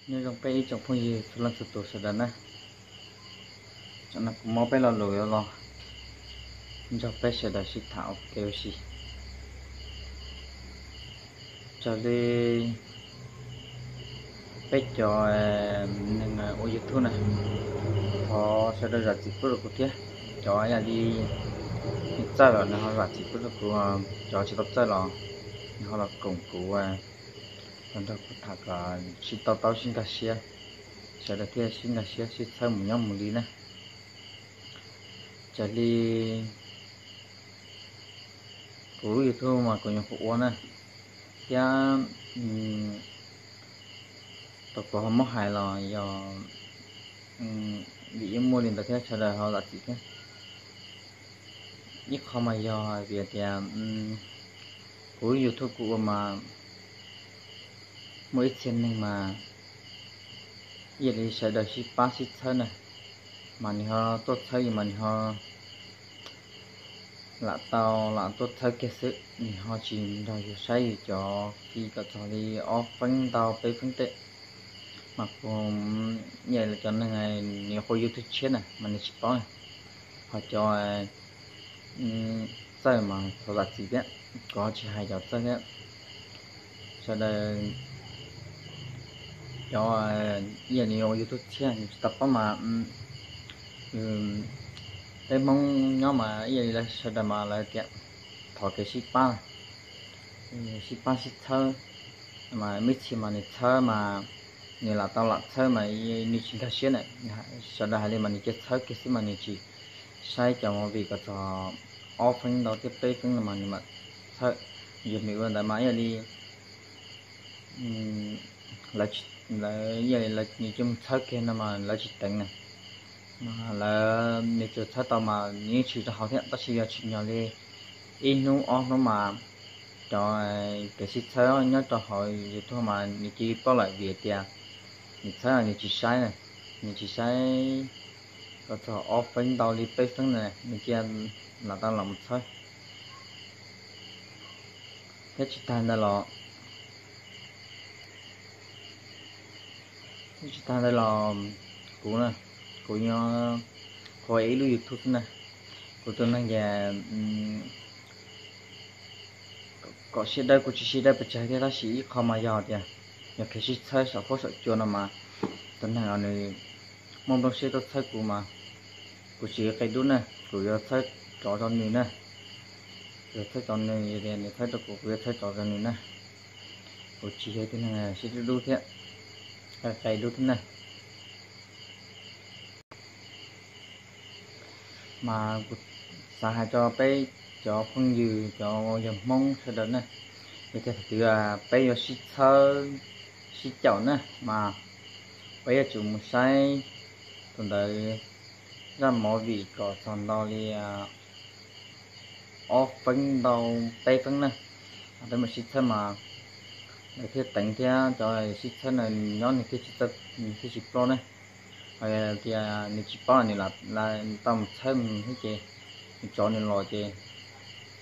Nyob zoo peb ib tsoom phooj ywg txhua leej txhua tus sawv daws na. Tsam no kuv muab peb lo lus yuav los nrog peb sawv daws sib tham ua ke ua si. Raws li peb cov neeg ua YouTube na, thov sawv daws zam txim pub rau kuv thiab. Cov yam li nws txawj los nws ho zam txim pub rau kuv, cov tsis tau txawj los nws ho los koom kuv, los nrog kuv tham kom sib to taub sib nkag siab, sawv daws thiaj sib nkag siab sib txhawb mus nyob mus li na. Raws li kuv lub YouTube mas kuv nyuam qhuav ua na, thiab tau kuv ho muab hais los yog vim yeej muaj li ntawd thiab sawv daws ho zam txim thiab. Ib qho mas yog vim tias kuv lub YouTube kuv ua mas muaj ib txhia neeg mas ib yam li sawv daws sib pab sib txhawb na, mas nws ho tuaj txhawb yus mas nws ho lam tau lam tuaj txhawb kiag xwb, nws ho tsis nrog yus saib yus cov fi kom txog li ob feeb ntau peb feeb tej. Mas kuv ib yam li cov neeg nws ua YouTube tshiab na mas nws tsis paub na, ho cov txawj mas thov zam txim thiab, kuv ho tsis hais cov txawj thiab. Sawv daws cov ib yam li ua YouTube tshiab nws tsis tau paub mas peb Hmoob nyob mas ib yam li lawv sawv daws mas lawv tias thov kev sib pab, sib pab sib txhawb. Mas ib txhia mas nws txhawb mas nws lam tau lam txhawb mas nws tsis nkag siab na, sawv daws hais li mas nws cia txhawb kiag xwb mas nws tsis saib cov movie kom txog ob feeb ntau thiab peb feeb no mas nws mam txhawb. Yus mus ua ntawd mas ib yam li lawv, ib yam li nws cia mus txhawb kiag no mas lawv tsis teev na, mas lawv nws tsuas txhawb tau mas nws yeej tshwm rau hauv thiab, tab sis yog tsim nyog li ib hnub ob hnub mas cov kev sib txhawb nyob rau hauv YouTube mas nws cia li ploj lawm vim tias nws txhawb nws tsis saib na, nws tsis saib kom txog ob feeb ntau li peb feeb na nws cia lam tau los mus txhawb. Thiab tsis tag ntawd los, thiab tsis tag ntawd los kuv na, kuv nyob qhuav ib lub YouTube xwb na, kuv tus neeg ces kom siab dawb kuv tsis siab dawb pes tsawg thiab, tab sis ib qho mas yog tias yog kev sib txhawb saum huab saum cua no mas tus neeg uas nws muaj nplooj siab tuaj txhawb kuv mas kuv tsis qe dub na, kuv yuav txhawb rov rau nws na. Kuv yuav txhawb rov nws, yog tias nws txhawb rau kuv, kuv yuav txhawb rov rau nws na. Kuv tsis yog tus neeg siab dub dub thiab, qe dub thiab na. Mas kuv xav hais rau peb cov phooj ywg cov yog Hmoob sawv daws na, yog tias thaum twg peb yuav sib txhawb sib caum na mas peb yuav tsum mus saib tus ntawd zaj movie kom txog ntau li ob feeb ntau peb feeb na, peb mam sib txhawb mas lawv thiaj teev thiab cov sib txhawb na nyob nws thiaj tsis, nws thiaj tsis ploj ne. Ho yog tias nws tsis paub nws lam tau mus txhawb mus thiab ces nws tsov nws los ces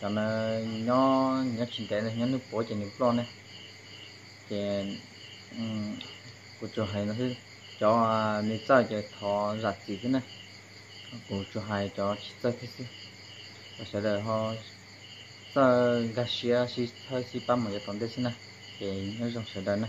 cov na nyob nyob tsis ntev nyob hnub puav ces nws ploj ne. Ces kuv tsuas hais no xwb, cov nws txawj ces thov zam txim xwb na. Kuv tsuas hais cov tsis txawj thiab xwb, kom sawv daws ho txawj nkag siab sib txhawb sib pab mus yav tom ntej xwb na. Ces nyob zoo sawv daws na.